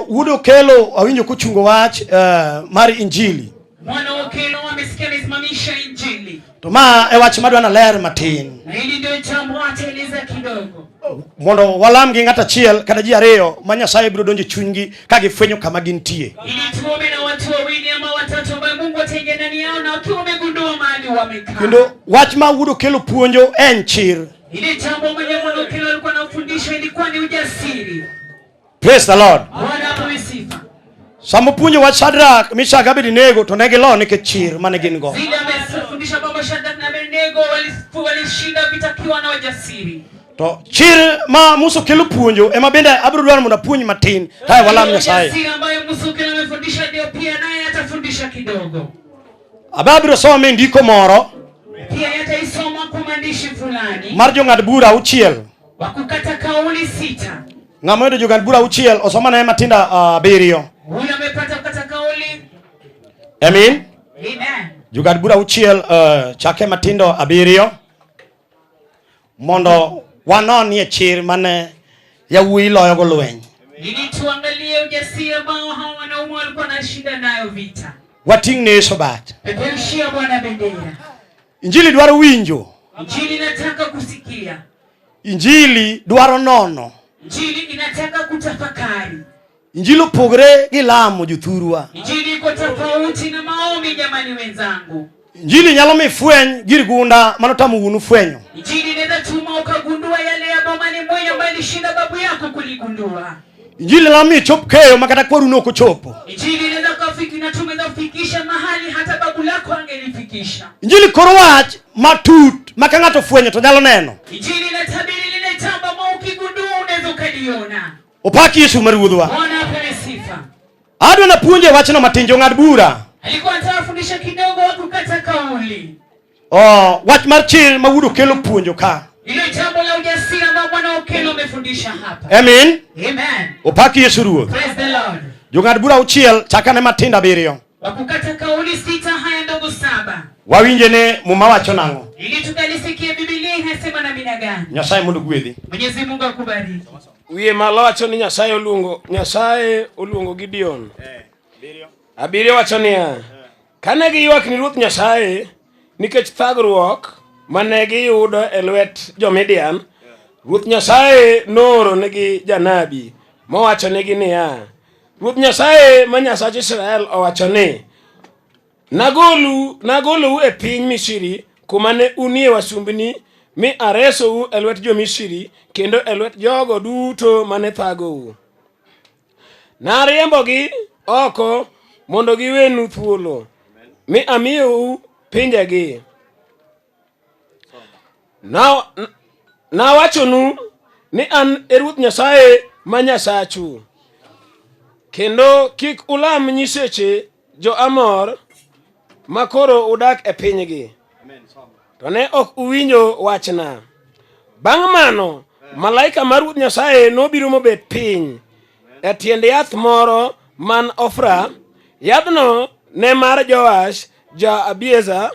Wuod Okelo awinjo kochungo wach mar Injili. Mwana Okelo amesikia amesimamisha Injili. To ma e wach madwa naler matin. Na hili ndio jambo ataeleza kidogo. Mondo walam gi ng'at achiel kata ji ariyo ma Nyasaye biro donjo e chunygi ka gifwenyo kama gintie. Ili tuombe na watu wawili ama watatu ambao Mungu ataingia ndani yao na wakiwa wamegundua mahali wamekaa. Kendo wach ma Wuod Okelo puonjo en chir. Ile jambo mwenye Mwana Okelo alikuwa anafundisha ilikuwa ni ujasiri. Praise the Lord. Bwana apewe sifa. Sama opuonjo wach Shadrach, Meshach, Abednego to ne gilo nikech chir mane gin go. Zile amefundisha kwamba Shadrach na Abednego walishinda vita wakiwa na ujasiri. To chir ma Musa Okelo puonjo ema bende abiro dwaro mondo apuonj matin kae walam Nyasaye. Ujasiri ambayo Musa Okelo amefundisha ndio pia naye atafundisha kidogo. Abe abiro some e ndiko moro Pia yataisoma kwa maandishi fulani mar jong'ad bura auchiel. wa kukata kauli sita. Ng'ama oyudo jong'ad bura auchiel osomane matindo abiriyo. Huyu amepata kukata kauli. Amen. Amen. Jong'ad bura auchiel chake matindo abiriyo mondo wanonie chir mane yawuoyi loyogo lweny. Ili tuangalie ujasiri ambao hawa wanaume walikuwa wanashinda nayo vita. Wating' ne Yesu bat. Peperushia Bwana bendera. Injili dwaro winjo. Injili inataka kusikia. Injili dwaro nono. Injili inataka kutafakari. Injili opogre gi lamo jothurwa. Injili iko tofauti na maombi, jamani wenzangu. Injili nyalo mi fweny gir gunda manotamo wuonu fwenyo. Injili inaweza tuma ukagundua yale ya bomani mwenye ambayo ilishinda babu yako kuligundua. Injili nyalo mi chop keyo ma kata kwaru nok ochopo. Injili inaweza kufiki na tumeweza kufikisha mahali hata babu lako angelifikisha. Injili koro wach matut ma ka ng'ato ofwenyo to nyalo neno. Injili inatabiri lile jambo ambalo ukigundua unaweza ukaliona. Opak Yesu ma Ruodhwa. Bwana apewe sifa. Adwa napuonje wachno matin jong'ad bura. Alikuwa anataka kufundisha kidogo wa kukata kauli. Oh, wach mar chir ma Wuod Okelo puonjo ka. Ile jambo la ujasiri ambao Bwana Okelo amefundisha hapa. Amen. Amen. Opak Yesu Ruoth. Praise the Lord. Jong'ad bura auchiel chakane matindo abiriyo. Wa kukata kauli sita haya ndogo saba. Wawinje ne Muma wacho nang'o. Ili tukalisikie Biblia inasema namna gani. Nyasaye mondo gwedhi. Mwenyezi Mungu akubariki. Wiye malo wacho ni Nyasaye oluongo Nyasaye oluongo Gideon. Abiriyo wacho niya, kane giywak ni Ruoth Nyasaye nikech thagruok mane giyudo e lwet jo-Midian, Ruoth Nyasaye nooronegi janabi mowachonegi niya, Ruoth Nyasaye ma Nyasach Israel owacho ni, nagolou e piny Misri kuma ne unie wasumbini mi aresou e lwet jo-Misri kendo e lwet jogo duto mane thagou. Nariembogi oko mondo giwenu thuolo, mi amiyou pinjegi. Nawachonu ni an e Ruoth Nyasaye ma Nyasachu, kendo kik ulam nyiseche jo-Amor ma koro udak e pinygi. To ne ok uwinjo wachna. Bang' mano, malaika mar Ruoth Nyasaye nobiro mobet piny e tiend yath moro man Ofra. Yadhno ne mar Joash ja-Abiezer.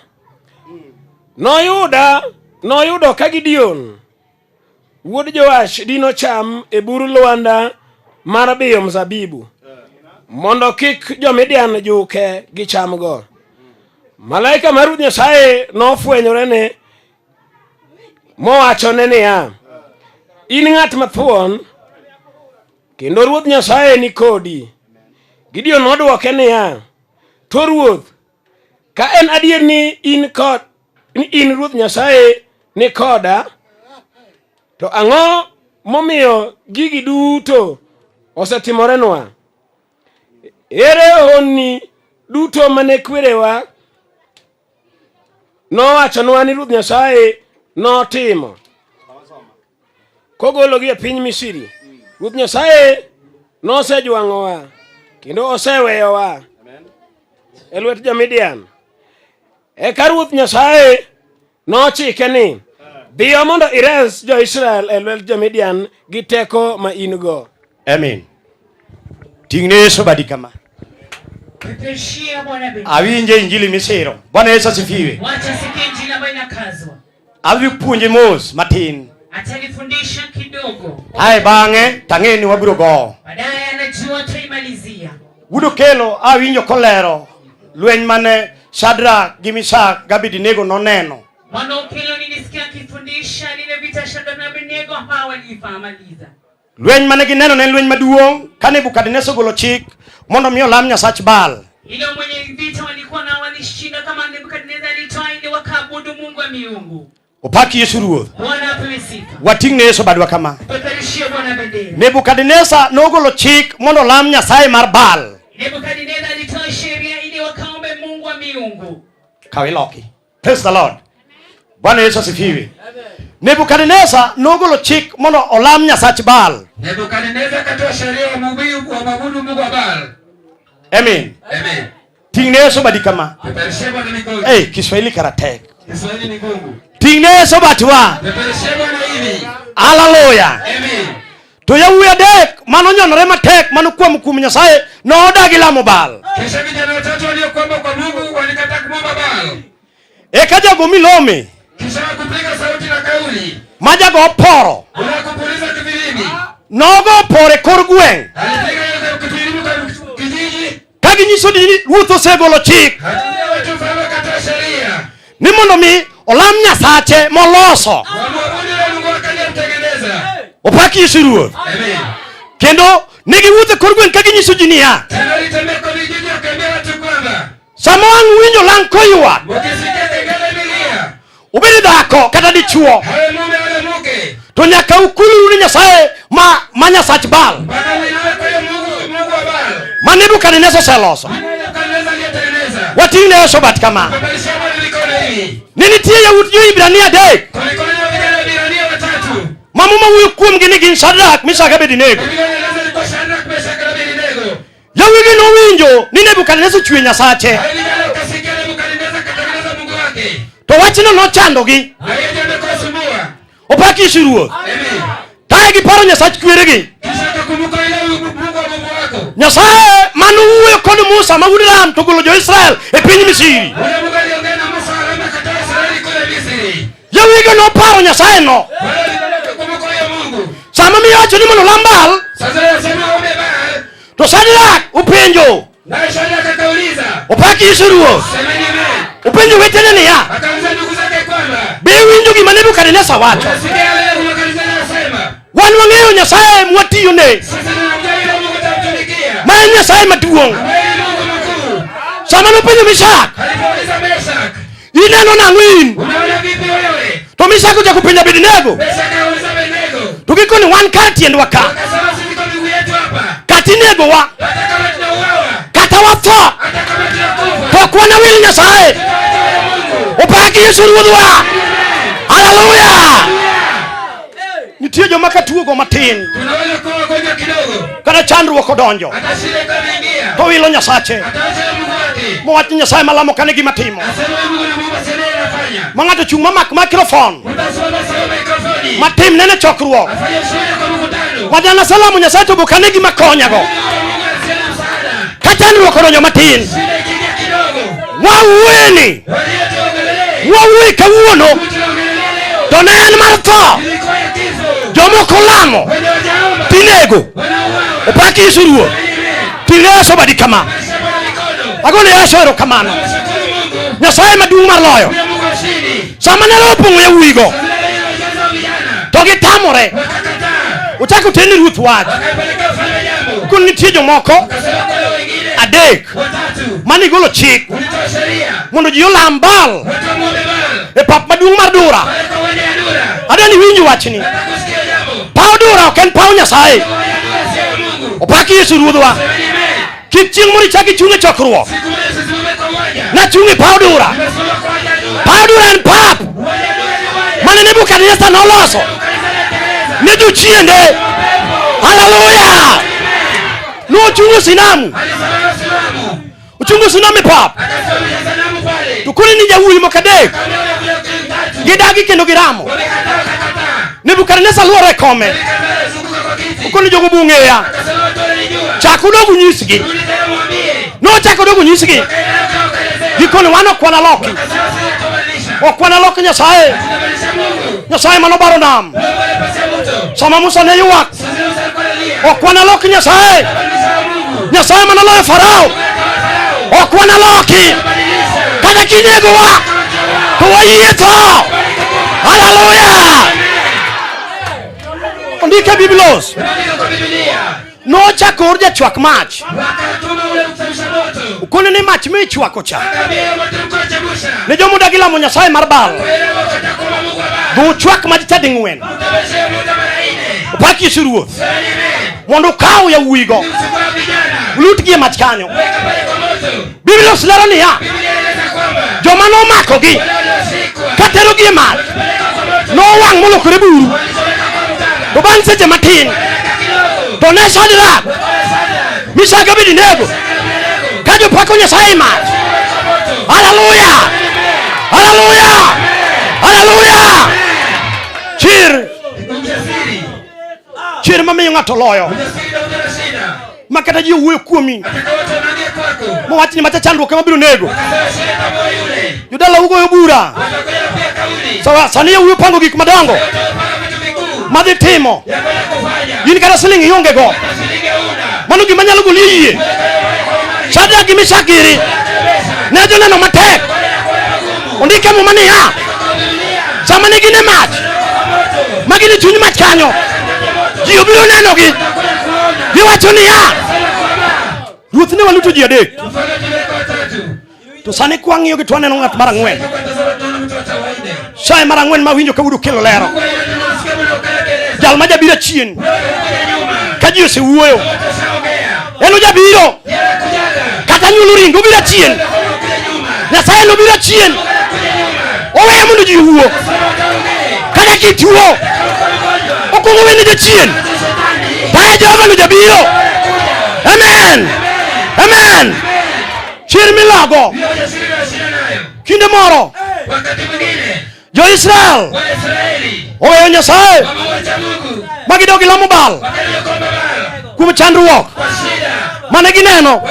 Noyudo ka Gideon wuod Joash dino cham e bur lwanda mar biyo mzabibu mondo kik jo-Midian juke gi chamgo. Malaika mar Ruoth Nyasaye nofwenyorene mowachone niya, in ng'at mathuon kendo Ruoth Nyasaye ni kodi. Gideon nodwoke niya, to Ruoth, ka en adier ni in kod ni in Ruoth Nyasaye ni koda, to ang'o momiyo gigi duto osetimorenwa? Ere honni duto mane kwerewa nowachonwa ni Ruoth Nyasaye notimo kogologi e piny Misri? Ruoth Nyasaye nosejwang'owa kendo oseweyowa e lwet jo-Midian. Eka Ruoth Nyasaye nochike ni, dhiyo mondo ires jo-Israel e lwet jo-Midian gi teko ma in go. Amen. Ting' ne Yesu badi kama. Peperushia Bwana bendera. Awinje injili misiro. Bwana Yesu asifiwe. Wacha sikie injili ambayo inakazwa. Adhi puonje mos matin. Atanifundisha kidogo. Ae bang'e tang'e ni wabiro gowo. Baadaye anajua Ninajua tutaimalizia. Wuod Okelo awinjo kolero lweny mane Shadrach gi Mishak gi Abednego noneno. Mwana Okelo nilisikia akifundisha lile vita Shadrach na Abednego hawalifahamaliza. Lweny mane gineno ne en lweny maduong' ka Nebukadneza ogolo chik mondo mi olam Nyasach Baal. Ile mwenye vita walikuwa na walishinda kama Nebukadneza alitoa ili wakaabudu Mungu wa miungu. Opak Yesu Ruoth. Bwana apewe sifa. Wating' ne Yesu badwa kama. Peperushie Bwana bendera. Nebukadneza nogolo chik mondo olam Nyasaye mar Baal. Nebukadneza alitoa sheria ili wakaombe Mungu wa miungu. Kaw iloki. Praise the Lord. Bwana Yesu asifiwe. Nebukadneza nogolo chik mondo olam Nyasach Baal. Nebukadneza akatoa sheria wamwabudu Mungu wa Baal. Amen. Amen. Ting' ne Yesu badi kama. Peperushie Bwana mikono. Hey, Kiswahili kara tek. Kiswahili ni ngumu. Ting' ne Yesu batwa. Peperushie Bwana hivi. Haleluya. Amen. To yawuoyi adek manonyonore matek manokwamo kuom Nyasaye nodagi lamo Baal. Kisha vijana watatu waliokwama kwa Mungu walikataa kumwomba Baal. Eka jago milome Kisha wakupiga sauti na kauli, ma jago oporo unakupuliza kifilimbi. nogo oporo e kor gweng' Alipiga hiyo kifilimbi kwa kijiji. ka ginyiso ni ruoth osegolo chik Hatimaye watu mfalme akatoa sheria ni mondo mi olam Nyasache moloso. wamwabudu yule Mungu wake aliyemtengeneza. Opak Yesu Ruoth. Amen. Kendo ne giwuotho e kor gweng' ka ginyiso ji niya, Tena alitembea kwa vijiji akaambia watu kwamba sama wang' winjo lang' koywak, ukisikia kengele imelia, ubed dhako kata dichuo, awe mume wala mke, to nyaka ukulru ni Nyasaye ma Nyasach Baal mpaka uinue kwa hiyo Mungu Mungu wa Baal ma Nebukadneza oseloso. Nebukadneza aliyetengeneza. Wating' ne Yesu bat kama. Peperushia Bwana mikono hivi. Ne nitie yawuot jo-Hibrania adek Kulikuwa na vijana Waebrania watatu. ma Muma wuoyo kuomgi ni gin Shadrach, Meshach gi Abednego. Biblia inaeleza ilikuwa Shadrach, Meshach na Abednego. Yawuoyigi nowinjo ni Nebukadneza ochwe Nyasache, Hao vijana wakasikia Nebukadneza akatengeneza Mungu wake. to wachno nochandogi. Na hiyo jambo ikawasumbua. Opak Yesu Ruoth. Amen. Kae giparo Nyasach kweregi. Kisha akakumbuka ile Mungu wa Mungu wako. Nyasaye manowuoyo kod Musa ma wuod Ram to golo jo-Israel e piny Misri. Ule Mungu aliongea na Musa Arama akatoa Israeli kule Misri. Yawuoyigo noparo Nyasaye no. Wale vijana wakakumbuka huyo Mungu. Sama miwacho ni mondo olam Baal, Sasa nasema ombe Baal. to Shadrach openjo. Na Shadrach akauliza, Opak Yesu Ruoth. semeni amen. Openjo wetene niya, Akauliza ndugu zake kwamba be iwinjo gima Nebukadneza wacho? unasikia yale Nebukadneza anasema? Wan wang'eyo Nyasaye mwatiyone, Sasa tunamjua yule Mungu tamtumikia. ma en Nyasaye maduong'. Ambaye ni Mungu mkuu. Sama nopenjo Mishak, Alipouliza Meshak, ineno nang'o in? unaona vipi wewe? To Mishak ochako penjo Abednego. Meshak akauliza Abednego, To gikoni wan kar tiendwa ka, akasema sisi kwa miguu yetu hapa, kata inegowa, hata kama tunauawa, kata watho, hata kama tunakufa, to ok wanawil Nyasaye. tutaacha wewe Mungu. Opak Yesu Ruodhwa. Haleluya! Nitie joma ka tuogo matin, Tunaweza kuwa wagonjwa kidogo, kata chandruok odonjo, hata shida ikawa imeingia, to wilo Nyasache. ataacha wewe Mungu wake. Mowach ni Nyasaye malamo kane gima timo. Asema wewe Mungu namuomba sasa anafanya. Ma ng'ato chung' mamak microphone, Utasimama sawa mikrofoni. matim nene chokruok. Afanye shuhuda kwa mkutano. Wajana salamo Nyasaye to bokane gima konyago. Mungu anasema msaada. Ka chandruok odonjo matin, Shida ikiingia kidogo, wawuoyeni, waliotuongelee, wawuoyi kawuono, tunaongelea leo. to ne en mar tho. Ilikuwa ya kifo. Jomoko lamo, Wenye wajaomba tinego. wanauawa. Opak Yesu Ruoth. Ting' Yesu badi kama. Maisha Bwana mikono. Agone Yesu erokamano. Tunamshukuru Mungu. Nyasaye maduong' mar loyo. Huyo Mungu mshindi. Sama ne roho opong'o yawuoyigo, Sasa leo inajaza vijana. to gitamore. Wakakataa. Ochako oten ni ruoth wach. Wakaipeleka mfalme jambo. Kun nitie jomoko Akasema kuna wengine adek watatu. manigolo chik Ulitoa sheria. mondo ji olam Baal Watu wamuombe Baal. e pap maduong' mar Dura. Pale kwa uwanja ya Dura. Adwa ni iwinj wachni. Nataka kusikia jambo. Paw Dura ok en paw Nyasaye. Uwanja wa Dura sio wa Mungu. Opak Yesu Ruodhwa. Semeni amen. Kik chieng' moro ichak ichung' e chokruok. Siku moja usisimame kwa uwanja. Nachung' e paw Dura. Nimesimama kwa uwanja wa Dura. Paw Dura en pap Uwanja wa Dura ni uwanja. mane Nebukadneza noloso Kanisa linatengeneza. ne jochiende. Pepo. Haleluya! Nochungo sinamu. Alisimama sanamu. Ochungo sinamu e pap. Akasimamisha sanamu pale. To koro ni jawuoyi moko adek Kama wale kule tatu. gidagi kendo giramo. Wamekataa wakakataa. Nebukadneza luoro e kome. Nebukadneza alizunguka kwa kiti. Koro jogo bung'eya. Akasema watu wananijua. Chak udog unyisgi. Rudi tena mwambie. Nochako odog unyisgi. Wakaendelea wakaelezea. Gikoni wan ok wanaloki. Akasema sisi tutabadilisha. Ok wanalok Nyasaye. Tutabadilisha Mungu. Nyasaye manobaro nam. Mungu alipatia mto. Sama Musa ne ywak Sasa Musa alikuwa analia. Ok wanalok Nyasaye. Nyasaye manoloyo Farao. Ok wanaloki. Kata kinegowa to wayie tho. Haleluya. Ondike Biblos. Nochako or jachwak mach. Ukone ni mach michwako cha. Ne joma odagi lamo Nyasaye mar Baal. Dhi uchwak mach cha ding'wen. Opak Yesu Ruoth. Mondo ukaw yawuoyigo. Ulutgi e mach kanyo. Biblia lero niya, joma nomakogi katerogi e mach nowang' molokore buru. To bang' seche matin to ne Shadrak, Meshak gi Abednego ka jopako Nyasaye e mach. Haleluya! Haleluya! Haleluya! Chir chir mamiyo ng'ato loyo ma kata ji owuoyo kuomi mowach ni macha chandruok ema biro nego jodala ugoyo bura sawa sani yawuoyo pango gik madongo madhi timo in kata siling ionge go mano gima nyalo goli e yie Shadraka gi Meshak giri ne joneno matek ondike muma niya sama ne gin e mach ma gin e chuny mach kanyo ji obiro nenogi giwacho niya ruoth ne waluto ji adek to sani kwang'iyogi to waneno ng'at mar ang'wen saye mar ang'wen ma winjo ka wuod okelo lero jal ma jabiro achien ka ji osewuoyo en ojabiro kata nyuolo ringo obiro achien nyasaye nobiro achien oweyo mondo ji owuo kata kituo okwongo wene jachien taya jehova no jabiro amen amen chir milogo kinde moro jo-israel oweyo nyasaye ma gidok gilamo Baal kuom chandruok mane gineno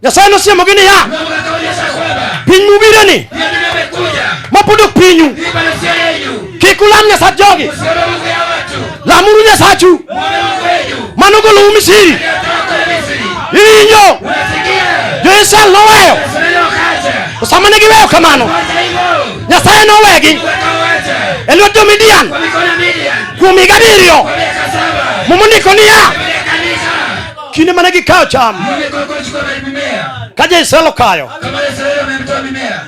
nyasaye nosiemogi niya piny mubireni ma pod ok pinyu kik ulam nyasach jogi lamuru nyasachu mano golou misiri iwinjo jo-israel noweyo to sama ne giweyo kamano nyasaye nowegi e lwet jo-midian kuom higa abiriyo muma ondiko niya kinde mane gikayo cham ka jo-israel okayo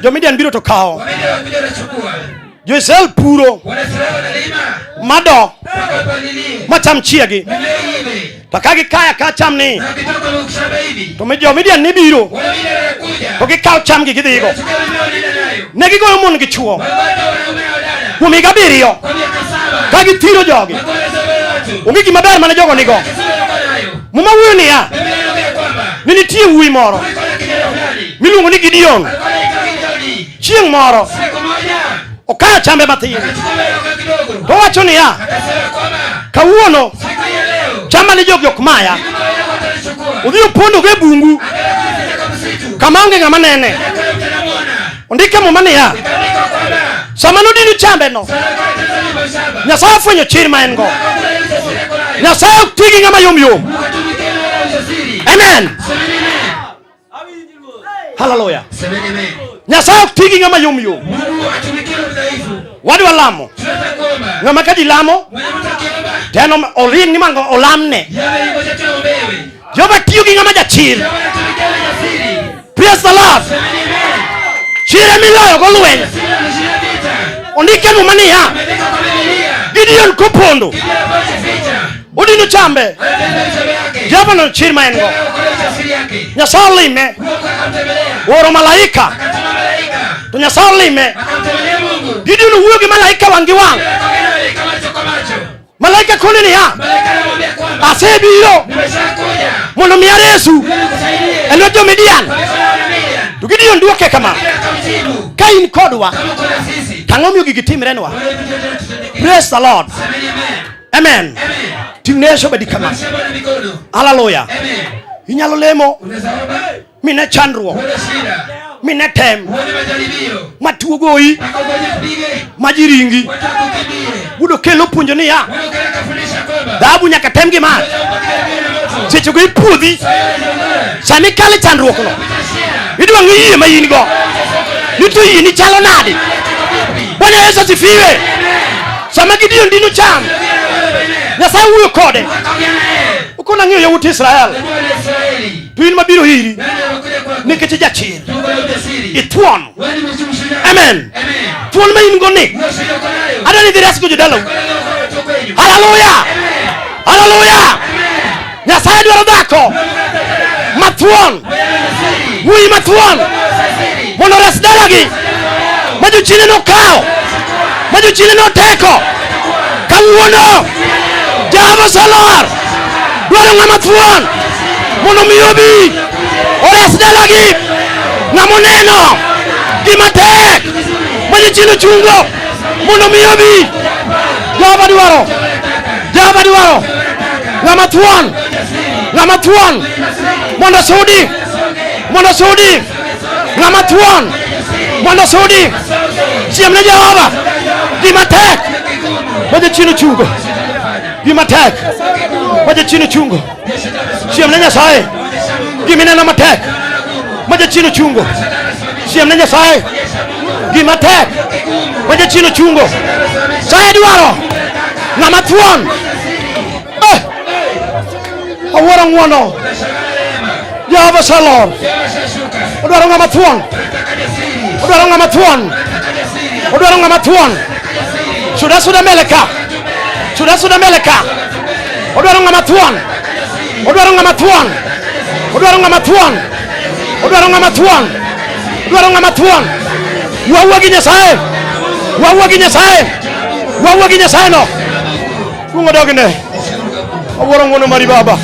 jo-midian biro to kawo jo-israel puro mado macham chiegi to ka gikayo aka cham ni to jo-midian ne biro to gikawo chamgi gidhigo ne gigoyo mon gi chwo kuom higa abiriyo ka githiro jogi onge gima ber mane jogo nigo muma wuoyo niya ni nitie wuoyi moro miluongo ni Gideon chieng' moro okayo chambe matin to owacho niya kawuono chama ni jogi ok maya odhi opondo go e bungu kama onge ng'ama nene ondike muma niya sama nodino chambeno nyasaye ofwenyo chir ma en go nyasaye ok ti gi ng'ama yom yom amen haleluya nyasaye ok ti gi ng'ama yom yom wadwa lamo ng'ama ka ji lamo to en oling ni mondo olamne jehova tiyo gi ng'ama jachir praise the lord chir emiloyo go lweny ondike muma niya gideon kopondo odino chambe jehova no chir ma en go nyasaye olime oro malaika to nyasaye olime gideon owuoyo gi malaika wang' gi wang' malaika kone niya asebiro mondo mi aresu e lwet jo-Midian to Gideon dwoke kama ka in kodwa to ang'o miyo gigi timrenwa praise the lord amen ting' ne Yesu badi kama haleluya inyalo lemo mine chandruok mine tem ma tuo goyi ma ji ringi wudo kelo puonjo niya Dhahabu nyaka tem gi mach. Sechego ipuodhi. Sama ikalo e chandruokno, idwa ng'i yie ma in go. Ni to yie ni chalo nade? Bwana Yesu asifiwe. Sama Gideon dino cham, Nyasaye wuoyo kode. Ukona ng'iyo yawuot Israel. To in mabiro iri nikech jachir. Ithuon. Amen. Thuon ma in go ni. Adwa ni idhi resgo jodalau. Haleluya. Haleluya. Nyasaye dwaro dhako mathuon. Wuoyi mathuon. Mondo ores dalagi. Ma jochiende nokawo. Ma jochiende noteko. Kawuono Jehova oselor. Dwaro ng'ama thuon. Mondo mi obi. Ores dalagi. Ng'ama oneno gima tek. Ma jochiende ochungo. Mondo mi obi. Jehova dwaro. Jehova dwaro. Ng'ama thuon. Ng'ama thuon. Mondo sudi. Mondo sudi. Ng'ama thuon. Mondo sudi. Siem ne Jehova. Gima tek. Ma jachien ochungo. Gima tek. Ma jachien ochungo. Siem ne Nyasaye. Gima ineno matek. Ma jachien ochungo. Siem ne Nyasaye. Gima tek. Ma jachien ochungo. Nyasaye dwaro. Ng'ama thuon. Eh! Awuoro ng'wono. Jehova oselor. Odwaro ng'ama thuon. Odwaro ng'ama thuon. Odwaro ng'ama thuon. Suda suda mbele ka. Suda suda mbele ka. Odwaro ng'ama thuon. Odwaro ng'ama thuon. Odwaro ng'ama thuon. Odwaro ng'ama thuon. Odwaro ng'ama thuon. Wawuo gi Nyasaye. Wawuo gi Nyasaye. Wawuo gi Nyasaye no. Kuongo dogne. Awuoro ng'wono mari Baba.